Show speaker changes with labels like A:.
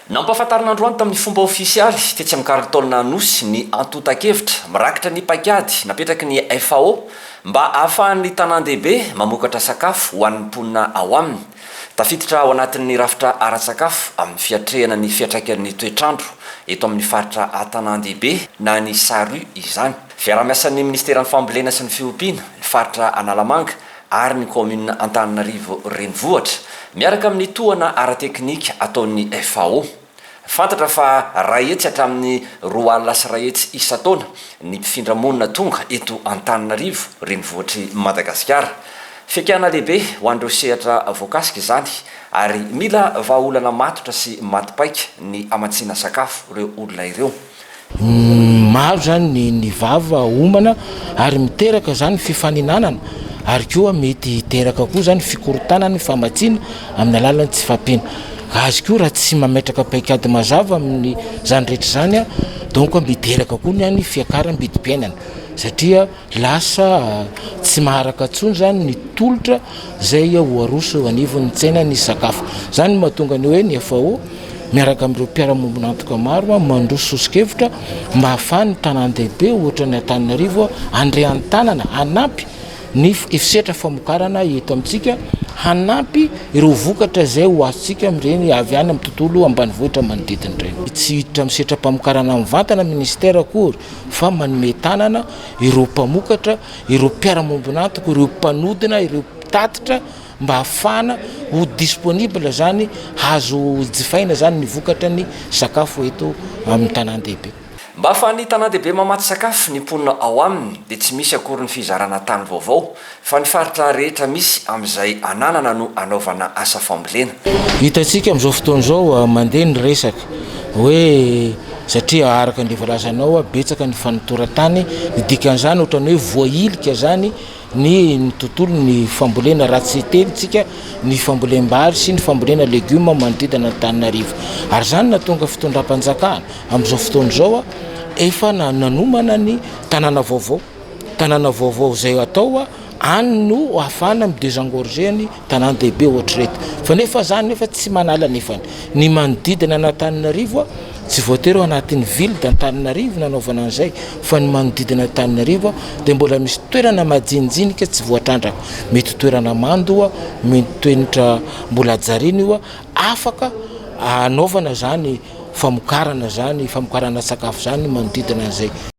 A: Nampahafantarina androany tamin'ny fomba ofisialy tetsy amin'ny Carlton Anosy ny antontan-kevitra mirakitra ny paikady napetraky ny FAO mba hahafahan'ny tanàn-dehibe mamokatra sakafo ho an'ny mponina ao aminy. Tafiditra ao anatin'ny rafitra ara-tsakafo amin'ny fiatrehana ny fiantraikan'ny toetr'andro eto amin'ny faritra an-tanàn-dehibe na ny SARU izany. Fiaraha-miasan'ny minisiteran'ny Fambolena sy ny Fiompiana, ny faritra Analamanga ary ny kaominina Antananarivo Renivohitra, miaraka amin'ny tohana ara-teknika ataon'ny FAO. Fantatra fa 100 hatramin'ny 102 isan-taona ny mpifindra monina tonga eto Antananarivo Renivohitr'i Madagasikara. Fihaikana lehibe ho an'ireo sehatra voakasika izany ary mila vahaolana matotra sy maty paika ny hamatsiana sakafo ireo olona ireo.
B: Maro izany ny vava homana ary miteraka izany fifaninanana ary koa mety hiteraka koa izany fikorontanana ny famatsiana amin'ny alalan'ny tsy fahampiana gaz koa raha tsy mametraka paikady mazava amin'izany rehetra izany donc miteraka koa ny any fiakaram-bidim-piainana satria Lasa tsy maharaka intsony izany ny tolotra izay ho aroso eo anivon'ny tsenan'ny sakafo. Izany no mahatonga ny hoe ny FAO miaraka amin'ireo mpiara-miombon'antoka maro mandroso soso-kevitra mba hahafahan'ny tanàn-dehibe ohatra ny Antananarivo handray an-tanana hanampy ny herisetra famokarana eto amintsika, hanampy ireo vokatra izay ho azontsika amin'ireny avy any amin'ny tontolo ambanivohitra manodidina ireny. Tsy hiditra amin'ny setra-pamokarana mivantana ny minisitera akory fa manome tanana ireo mpamokatra, ireo mpiara-miombon'antoka, ireo mpanodina, ireo mpitatitra mba hahafahana ho disponible zany, azo jifaina zany ny vokatra ny sakafo eto amin'ny tanàn-dehibe.
A: Mba hahafahan'ny tanàn-dehibe mamatsy sakafo ny mponina ao aminy dia tsy misy akory ny fizarana tany vaovao fa ny faritra rehetra misy amin'izay ananana no anaovana asa fambolena.
B: Hitantsika amin'izao fotoana izao mandeha ny resaka hoe satria araka ny voalazanao betsaka ny fanotoran-tany, ny dikan'izany ohatran'ny hoe voahilika izany ny ny tontolon'ny fambolena raha tsy hiteny tsika ny fambolem-bary sy ny fambolena legioma manodidina an'Antananarivo. Ary izany nahatonga fitondram-panjakana amin'izao fotoana izao efa nanomana ny tanàna vaovao. Tanàna vaovao izay atao any no ahafahana mi desengorger ny tanàn-dehibe ohatr'ireto. Fa nefa zany nefa tsy manala nefany. Ny manodidina an'Antananarivo tsy voatery ho anatin'ny ville d'Antananarivo nanaovana an'izay fa ny manodidina an'Antananarivo dia mbola misy toerana majinijinika tsy voatrandraka. Mety toerana mando io, mety toenitra mbola hajariana io, afaka anaovana zany famokarana zany, famokarana sakafo zany manodidina an'izay.